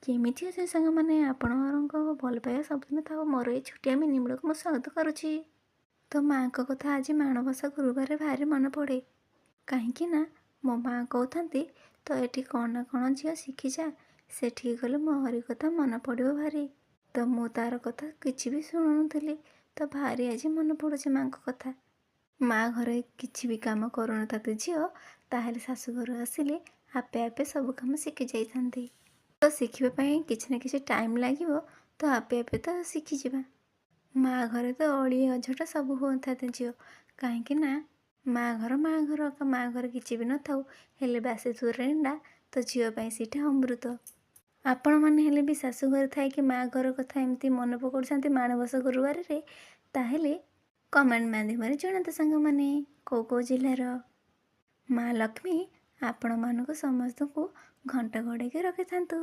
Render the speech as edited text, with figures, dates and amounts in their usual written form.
କେମିତି ଅଛନ୍ତି ସାଙ୍ଗମାନେ? ଆପଣମାନଙ୍କ ଭଲ ପାଇବା ସବୁଦିନ ଥାଉ। ମୋର ଏଇ ଛୋଟିଆ ମିନି ବ୍ଲଗ୍‌କୁ ମୁଁ ସ୍ୱାଗତ କରୁଛି। ତ ମାଆଙ୍କ କଥା ଆଜି ମାଣବସା ଗୁରୁବାରରେ ଭାରି ମନେ ପଡ଼େ, କାହିଁକି ନା ମୋ ମାଆ କହୁଥାନ୍ତି, ତ ଏଠି କ'ଣ ନା କ'ଣ ଝିଅ ଶିଖିଯା, ସେଠିକି ଗଲେ ମୋହରି କଥା ମନେ ପଡ଼ିବ ଭାରି। ତ ମୁଁ ତାର କଥା କିଛି ବି ଶୁଣୁନଥିଲି। ତ ଭାରି ଆଜି ମନେ ପଡ଼ୁଛି ମାଆଙ୍କ କଥା। ମା ଘରେ କିଛି ବି କାମ କରୁନଥାନ୍ତି ଝିଅ, ତାହେଲେ ଶାଶୁଘରୁ ଆସିଲେ ଆପେ ଆପେ ସବୁ କାମ ଶିଖି ଯାଇଥାନ୍ତି। ତ ଶିଖିବା ପାଇଁ କିଛି ନା କିଛି ଟାଇମ୍ ଲାଗିବ, ତ ଆପେ ଆପେ ତ ଶିଖିଯିବା। ମା ଘରେ ତ ଅଳି ଅଝଟ ସବୁ ହୁଅନ୍ତା ଝିଅ, କାହିଁକି ନା ମା ଘର ମା ଘର, ମା ଘରେ କିଛି ବି ନଥାଉ, ହେଲେ ବାସି ତୋରାଣିଟା ତ ଝିଅ ପାଇଁ ସେଇଟା ଅମୃତ। ଆପଣମାନେ ହେଲେ ବି ଶାଶୁଘରେ ଥାଇକି ମା ଘର କଥା ଏମିତି ମନେ ପକାଉଛନ୍ତି ମାଣବସା ଗୁରୁବାରରେ, ତାହେଲେ କମେଣ୍ଟ ମାଧ୍ୟମରେ ଜଣାନ୍ତୁ ସାଙ୍ଗମାନେ, କେଉଁ କେଉଁ ଜିଲ୍ଲାର। ମା ଲକ୍ଷ୍ମୀ ଆପଣମାନଙ୍କୁ ସମସ୍ତଙ୍କୁ ଘଣ୍ଟ ଘୋଡ଼େଇକି ରଖିଥାନ୍ତୁ।